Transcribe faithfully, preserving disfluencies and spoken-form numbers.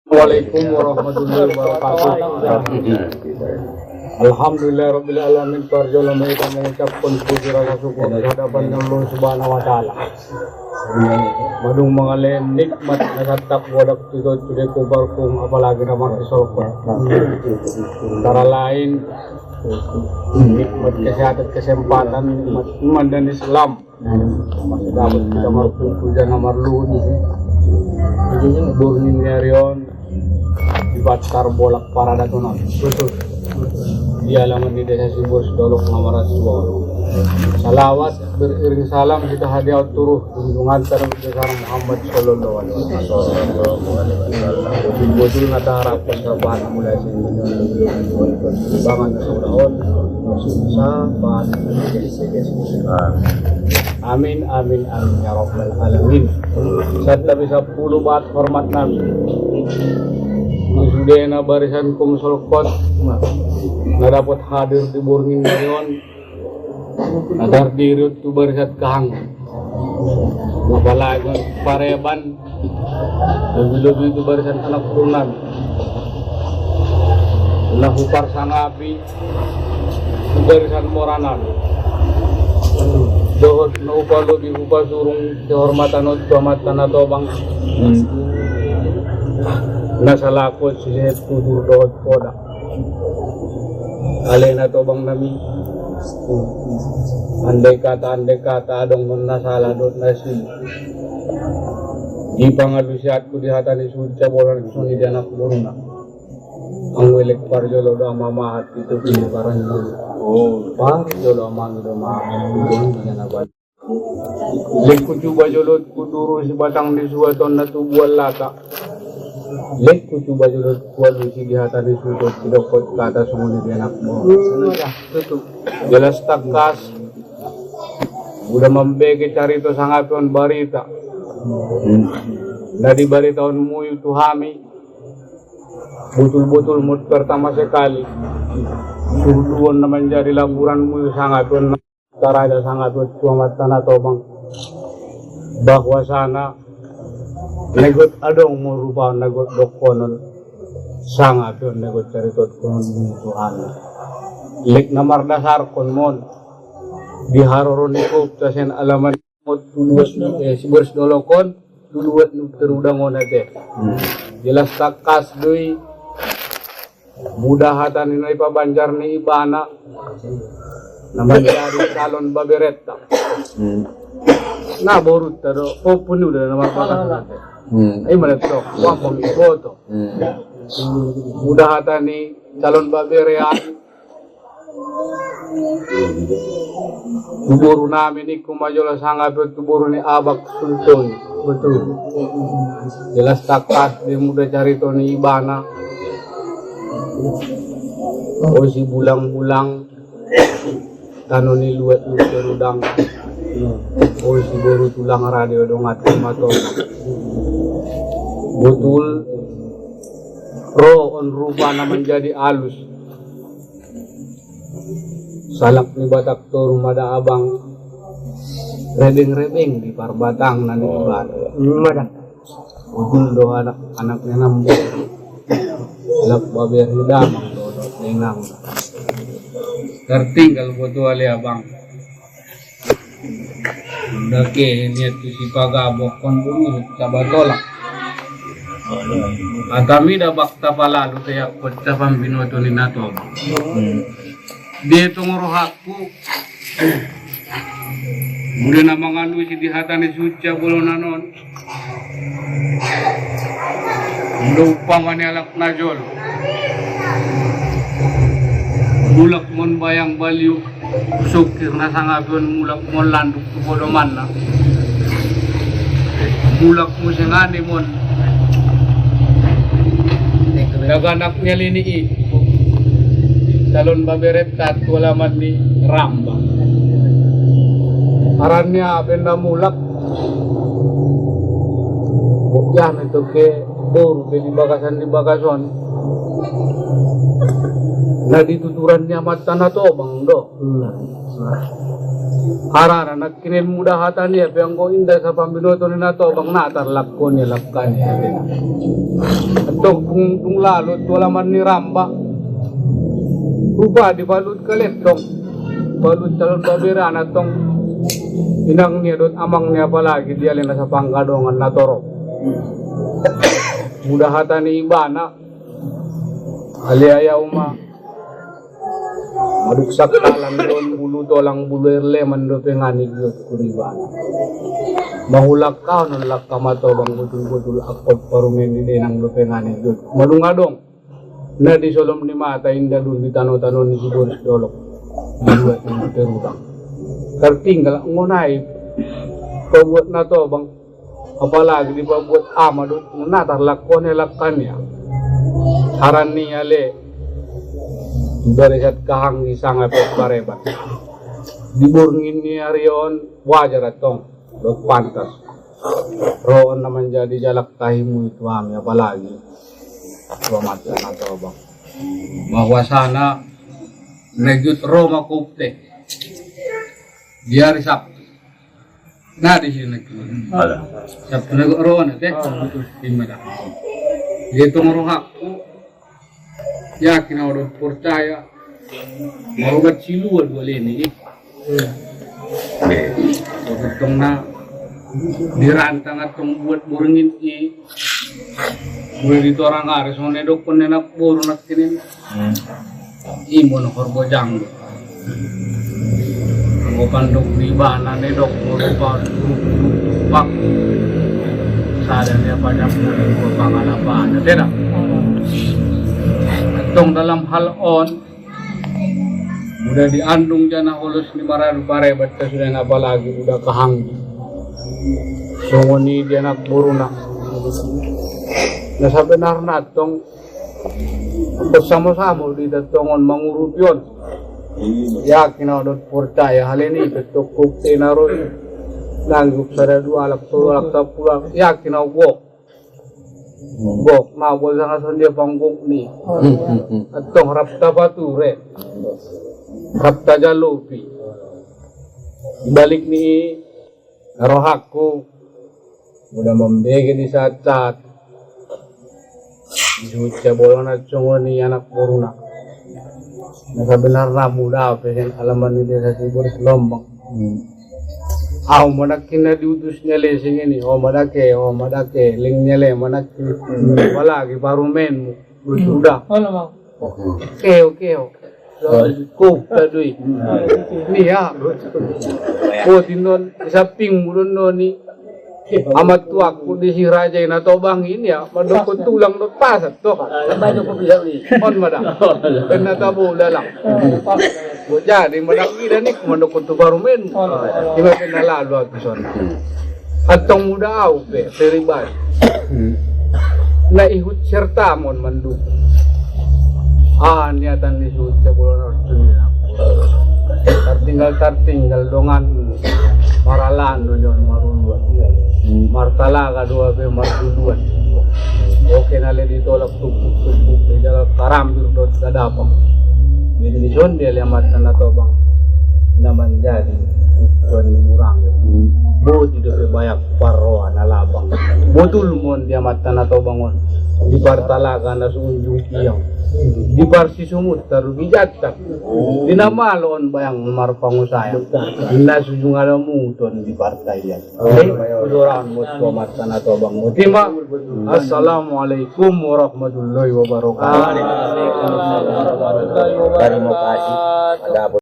Assalamualaikum warahmatullahi wabarakatuh. Alhamdulillahirabbil alamin, parjolo ami mengucapkan puji rasa syukur di hadapan Allah Subhanahu wa Ta'ala. Badung mangalean nikmat na satak bodak tito tude kubarkung, apalagi na marti solkot. Antara lain nikmat kesehatan, kesempatan, nikmat iman dan Islam. Masih dapat kita markumpul jana marluhut. Burni ni ari on, di Batar Bolak Parada Tunan. Betul. Di alaman di Desa Sibur Sidolok Namarat Suworo. Salawat beriring salam kita hadiah turuh kunjungan terhadap Muhammad sallallahu alaihi wasallam. Betul-betul nata harapkan sabar mulai sini. Bangan saudara, sabar. Amin, amin, amin, ya rabbal alamin. Serta bisa puluh baat hormat nami. Sudah na barisan kum solkot, na dapat hadir di burni ni ari on. Agar diri tu barisan kahang. Apalagi pareban, lobi-lobi tu barisan anak turunan. Lahu parsangapi, tu barisan moranan. Dohot no upa lobi upa surung kehormatan o Tuan Tana Tobang. Na salakot sisehet kudur dohot poda. Alena Tobang nami. Andai kata, andai kata adong non na sala dohot na sili. Di pangalusiatku di hata ni suca bolan suni di anak boruna. Anggo elek parjolo do ama mahat itu pini paranjolo. Parjolo ama do mahat itu pini paranjolo. Lek ku cuba jolot ku duru si batang ni suaton na tubuan lata. Lek ku cuba jolot ku alusi di hata ni suaton si dokot kata sunguni di anak mo. Jelas takas. Uda mambege carito sangapi on barita. Na di barita on muyu tu hami. Betul-betul mut pertama sekali. Suhuduon na manjadi laburan muyu sangapi on. Taraja sangapi on Tuan Tana Tobang. Bahwasana negot adong mo rupa negot dokonon. Sangapi on negot carito konon Tuhan. Lek na mardasarkon mon. Di haroro ni kop tasen alaman mot tuluat, eh, Sibur Sidolok on, tuluat nu terudang on ate. Jelas takas doi. Muda hata ni nai pabanjar ni ibana. Na manjadi calon babereta. Na borut tado, opun uda na marpakas. Ai mana to, wampang iboto. Muda hata ni calon baberean. Tu boru nami ni ku majolo sangapi on tu boru ni Abak Sultan. Betul. Jelas takas di muda carito ni ibana. O si bulang-bulang. Tano ni luat ni terudang. O si boru tulang radio dongat mato. Betul. Ro on rupa na manjadi alus. Salak ni Batak toru mada abang. Rebeng-rebeng di parbatang na ni tuan. Mada. Ujul do anak, anak nenam. Lak baber ni damang do, do nengang. Tertinggal foto ale abang. Dake niat tu si pagabok kon bulu sabatolak. Atami da bakta palalu te ya kota pambinoto ni nato. Dia tongoro hakku. Muda na mangalusi di hata ni suca bolonan on. Muda upama ni alak najol. Mulak mon bayang baliu. Sukir na sangapi on mulak mon landuk tu bodoman na. Mulak mo sengani mon. Daganak ni ali ni i. Calon babereta tu alaman ni Ramba. Arannya benda mulak. Buktian itu ke boru ke di bagasan di bagason. Na di tuturan ni Amat Tana Tobang do. Harana na kinen muda hata niya pe anggo inda sa pambinoto ni Natobang na tarlakko niya lakka niya. Antong dung, dung lalu tu alaman ni Ramba. Rupa dibalut kalettong. Balut calon babere ana tong. Inang niya dot amang niya apalagi diale na sapanggadongan natoro. Muda hata ni ibana. Ale aya uma. Maduksak talan don bulu tolang bulu erle mando pengani giot kuribana. Mahulak kaon lakka Matobang botul-botul akot parumen di denang do pengani giot. Madung adong. Na di solom ni mata inda dun di tano-tano ni si Boris Dolok. Dibuat ni terudang. Tertinggal ngonai. Pabuat Natobang. Apalagi dipabuat ama dot na tarlakone lakka niya. Haran niya le. Baresat kahang isanga pet barebat. Di borngin ni ari on wajar atong dot pantas. Roon na manjadi jalak tahimu itu ami apalagi. Selamat ya Natobang. Bahwasana negut Roma kopte. Di ari Sabtu. Na di sini. Ada. Sabtu na roona te. Di mana? Di tong rohakku. Yakin au dot percaya. Mau gat si lua dua leni. Tong na dirantang atong buat borngin i. Buli di torang ari sone dok pene nak boru nak kini. Imon horbojang. Anggo pandok di bana ne dok mo rupa rupa. Sada ne apa nyampu ne rupa pangalapana. Tidak. Tong dalam hal on. Muda di andung jana holos ni maradu parebat ta sudah apalagi muda kahanggi. Songon i di anak boruna. Na sabenarna tong bersama-sama di tatongon mangurupi on. Yakin au dot percaya hal ini betok kukte naroi. Nanggup sada dua alak tolu alak sapulu alak. Yakin au gok. Gok, ma bol sanga sondia panggok ni. Atong rap ta pature. Rap ta jalupi. Balik ni rohakku. Muda mambege di saat-saat. Di suhut sabolona songon i anak boruna. Na sabenarna muda pesen alaman ni desa Siboris Lombang. Au manakkin na diutus ni ale singeni, o madake, o madake, ling ni ale manakkin. Apalagi parumenmu. Sudah. Keo, keo. Kup tadui. Ni ya. O tinon saping mulon noni. Amat tuakku di si raja i Natobang ini ya, mandoko tulang dot pasat to. On mada. Pena tabo dalang. Bo jadi mada ida ni mandoko tu parumen. Ima pena lalu aku son. Atong muda au pe seribai. Na ihut serta mon mandukung. Ah, niatan ni suhut sabolona. Tartinggal-tartinggal dongan maralan do nyon maruluan. Martalaga dua be maruluan. Oke na le ditolak tupuk-tupuk di jalan karambir dot gadapang. Bini sonde le amat Natobang. Na manjadi ukuran ni murang. Boti do pe bayak parroa na labang. Botul mon di amat Natobang on. Di partalaga na sunjung tiang. Di par si sumut taru bijatang. Di na malo on bayang marpangusaya. Di na sujung ada muton di partai ya. Oke, udoran mut komat sana tobang mutima. Assalamualaikum warahmatullahi wabarakatuh. Terima kasih. Ada